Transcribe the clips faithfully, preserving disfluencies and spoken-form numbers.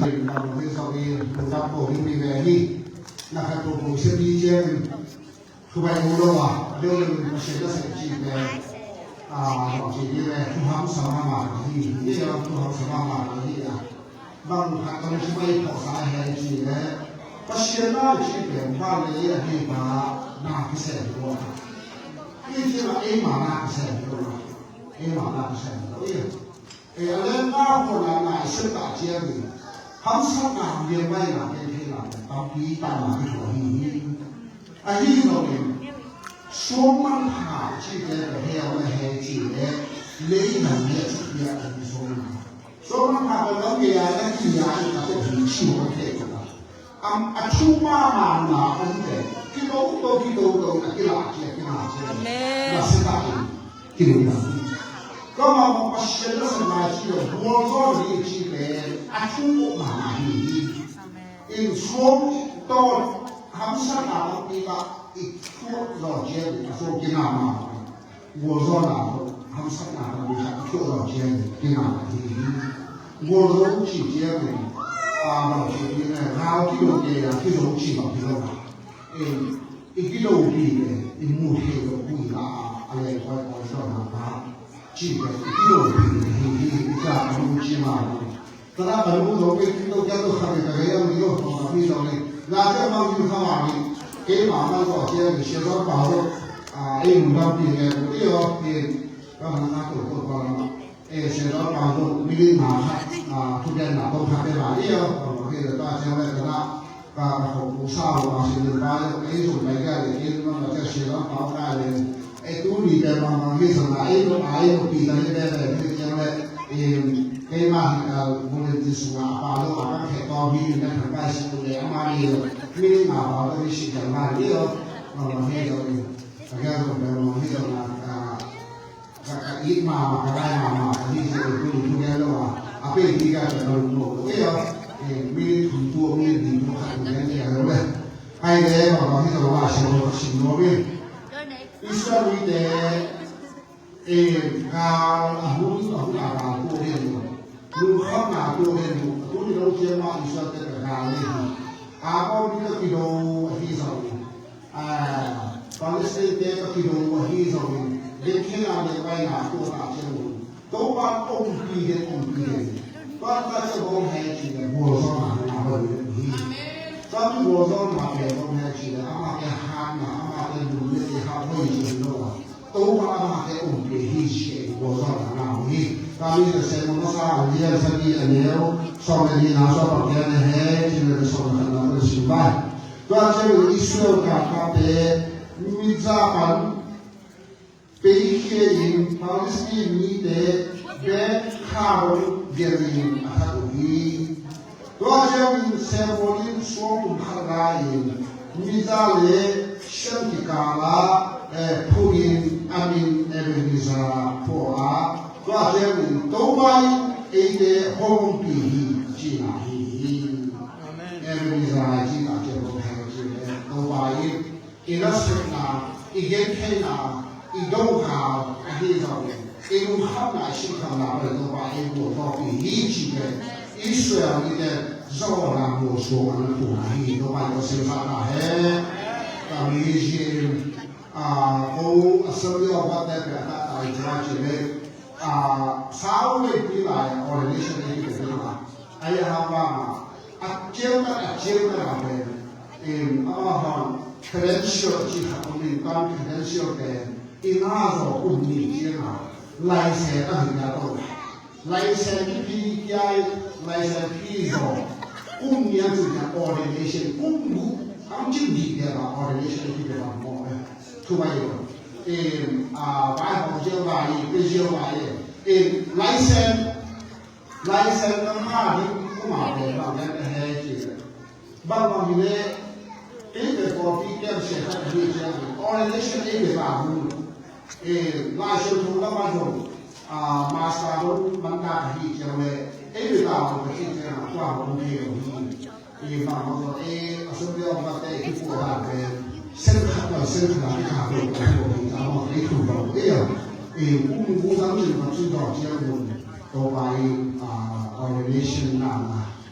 Lam hi zong in lungdam ko ding hi ve hi. Na khat ko ko sia pi ciang in thu bai ko lo a, a deuh deuh in Pasian na sep cih pen a, bang ci ding ve, thu hamsa mahmah hi hi, a, thu hamsa mahmah hi a. Bang khat tawh thu bai phawksa he cih leh Pasian na cih pen van le lei a hi pa na kisem hi lo a. Hi ci a eima na kisem hi lo a. Eima na kisem hi lo a. E, a leng a huan a nai sep ta ciangin hamsatna, lianbaina, gentheihna tampi takna kithuah hi hi. Ahi zongin suang manpha cihte ka heu na he cih leh lei nang leh a cih piak ahi zongin suang manpha ka lam ngei a na hi a i ka tawh hi cih hong thei ka ta. Am, a thu mahmah na om te, kitoto, kitoto, a kilah cia, kilah cia. Amen. Na se ta in, kilungdam. Ka mahmah Pasian na sem lai ci lo, gualzo na ding ci pen a thu mahmah hi hi. Amen. In suang tawh hamsatna tampi mah i thuak zawh ciangin a suang kinga mahmah. Gualzawhna tawh hamsatna tawh mi khat a thuak lo ciangin kinga hi hi. Gualzo cih ciangin a, bang ci ding, rau kido kei a kizo cih bang hi lo a. I kidopi le i mu thei lo hui la a, a leng koi koi zawhna pa cih le i kidopi le hi hi, i ka a mu ci ma lo. Tua ka nu zong kei to kia to kha kei ka kei ang ni lo, to ka mi zong ni. Na kia mang ni kha ma ni. Kei ma mang to kia ni sia zong pa zong. A, ei mun dam pi nge ko ti lo, ti. Ka man na to to pa la. E, sia zong pa zong mi ni ma kha. A, tu kia na to kha kei ma ni lo. Ko ma kei ta sia le ka na. Ka, ka hong kong sa lo, a, si lim pa lo, ei zong pai ka le, ei zong ma cia si lo, pa ka le. Ei tu ni pe ma ma hi sa na, ei lo, a, ei lo pi ta le pe le, hi cia le, em, ei ma hi ka, mo le ti su na, pa lo, a, ka khe to, mi ni na, ka pai si lo le, a ma ni lo, mi ni ma pa lo, mi si ka ma ni lo, ma ma hi lo ni. Ka ka lo pe ma hi lo na, ka, Ka, ka it mahmah, ka dai mahmah, ka hi sia in tuni thu gen lo a, a pen hi ka ka lung lo lo. Ei aw, eh, minute thum tua, minute li tua khat thu gen sia lo le. Ai le, ma ma hi ka lo ma sia lo ka sim lo mi. Israel mite, eh, gal a hun, a hun a gal tua den lo. Lungkhamna tua den lo. Tuni lo sia ma Israel te ka gal le hi. A ko mi ka kido a hi sa lo. A, Palestine te ka kido uh ahi zongin, gentheihna le paina tuah ta ciang un. Topa ompih den, ompih den. Tua ta ciang bawng he ci le, gualzawhna na bawng den hi. Tua tu gualzawhna le bawng he ci le, amah te hatna, amah te lum le te hat hoih ci hi lo a. Topa amah te ompih hi ci e, gualzawhna na hi. Tua mi te se mo masa a lian sa ni a neu, sawm le ni na sawm pang te na he, ci le sawm le khat na te sin bai. Tua ciangin Israel galkapte Mitzpah pan peikhia in Palestine mite Beth-horon gelh in a that uh hi. Tua ciangin Samuel in suang kum khat la-in Mitzpah le Shen kikal ah, eh, phun in a min Ebenezer phuak a. Tua ciangin Topa in eite hong ompih hi cihna hi hi. Amen. Ebenezer cihna ciang hong thei cih le Topa in i nasepna, i gentheihna, i dokhau ahi zongin, i lungkhamna, i sinkhamna pen Topa in gualzawhpih hi cih pen Israel mite zawhna mualsuang a na tung ahi hi. Topa in ko siangtho ta hen. Ka mi hi ci in, a, ko Assembly of God te pen a tak ta i cih le, a, sau veipi lai ordination ei kipia ding a. Ahi hang bang a, a ciangtan, a ciangtan a pen, em, amau hong credential cih khat om in, tua credential pen i na zawh kum nih ciang a license a hi a tawh. License kipia, license pia zawh kum nih a cih ciang ordination, kum guk, kum cin dih ciang a ordination kipia bang maw, eh, thu bai lo. Em, a, vai hong ziau vai, pe ziau vai, em, license Lai Siangtho ngah ding kuamah pen bang hiam ka he ci leh, bangbang hi leh, ei pen pawlpi kemsia khat ahi ciangin ordination ei pen bang uh, eh, Lai Siangtho lamah zong, ah, master zong man dak ahi ciang leh ei pen bang uh ka cih ciangin tua hong thei lo hi. I bang hong tawh, eh, Assembly of God te i kipua dan pen sen khat lo, sen khat a kikha lo ka hong hi ta maw, ei thu bang uh, eh, eh, kum kum dang cin bang cin dawh ciang un, Topa in, ah, ordination na na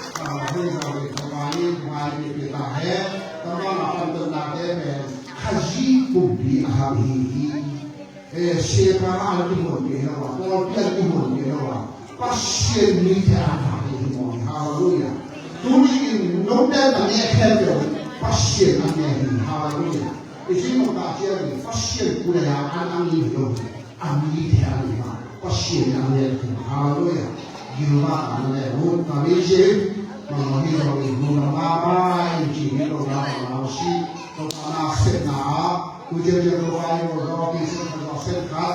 Hei zong in Topa in ngai pia ta hen. Topa na pantawnate pen Khazih pumpi a hang hi hi. Eh, siapa an kimuan pia lo a, pawlpi an kimuan pia lo a, Pasian mite an hang hi hi mawk hi. Halleluiah. Tuni in note na nge khempeuh Pasian an nge hi. Halleluiah. I ci mawk ta ciangin Pasian kulh a an ang hi lo hi. A mite a ni mah Pasian a ngen hi. Halleluiah. Gilgal a na ngen uh. Ka mi cin, mangmang hi lo in, nunglam mah in ci hi lo na, mangmang si. Topa na sepna a, tu ciang ciang Topa in lo, lo, pi sen khat, lo sen khat.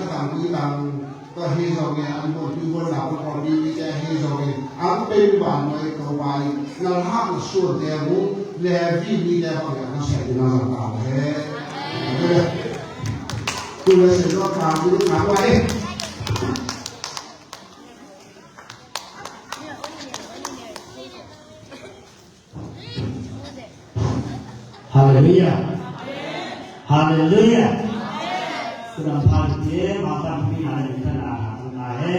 khat ang, nih ang, tua hi zongin an buanpih buanna pawlpi mite hi zongin, an pen vannuai Topa in nalhakna suante uh Levi mite bang hiam na sem ding a zang ta uh hen. Tu le se zo ka tu ka wa e. Halleluiah. Halleluiah. Kudam phan pie, ma phan pie, ma le mi tan a, tan a he.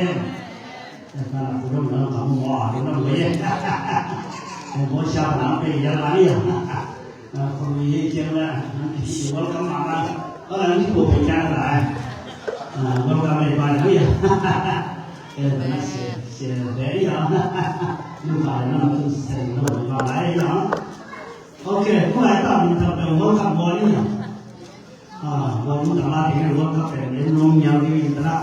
Tan a kudam na ka mu mo a, kudam le. Mo sha na pe ya la ni. Kong ni kiang la, welcome ma la. Welcome le ba ni. Eh, na se se le ya. Lu ka na tu se no ba la ya. Okay, ko ai ta min ta pe welcome mo ni. Ah, welcome ta la ke welcome pe no nyang ni ta la.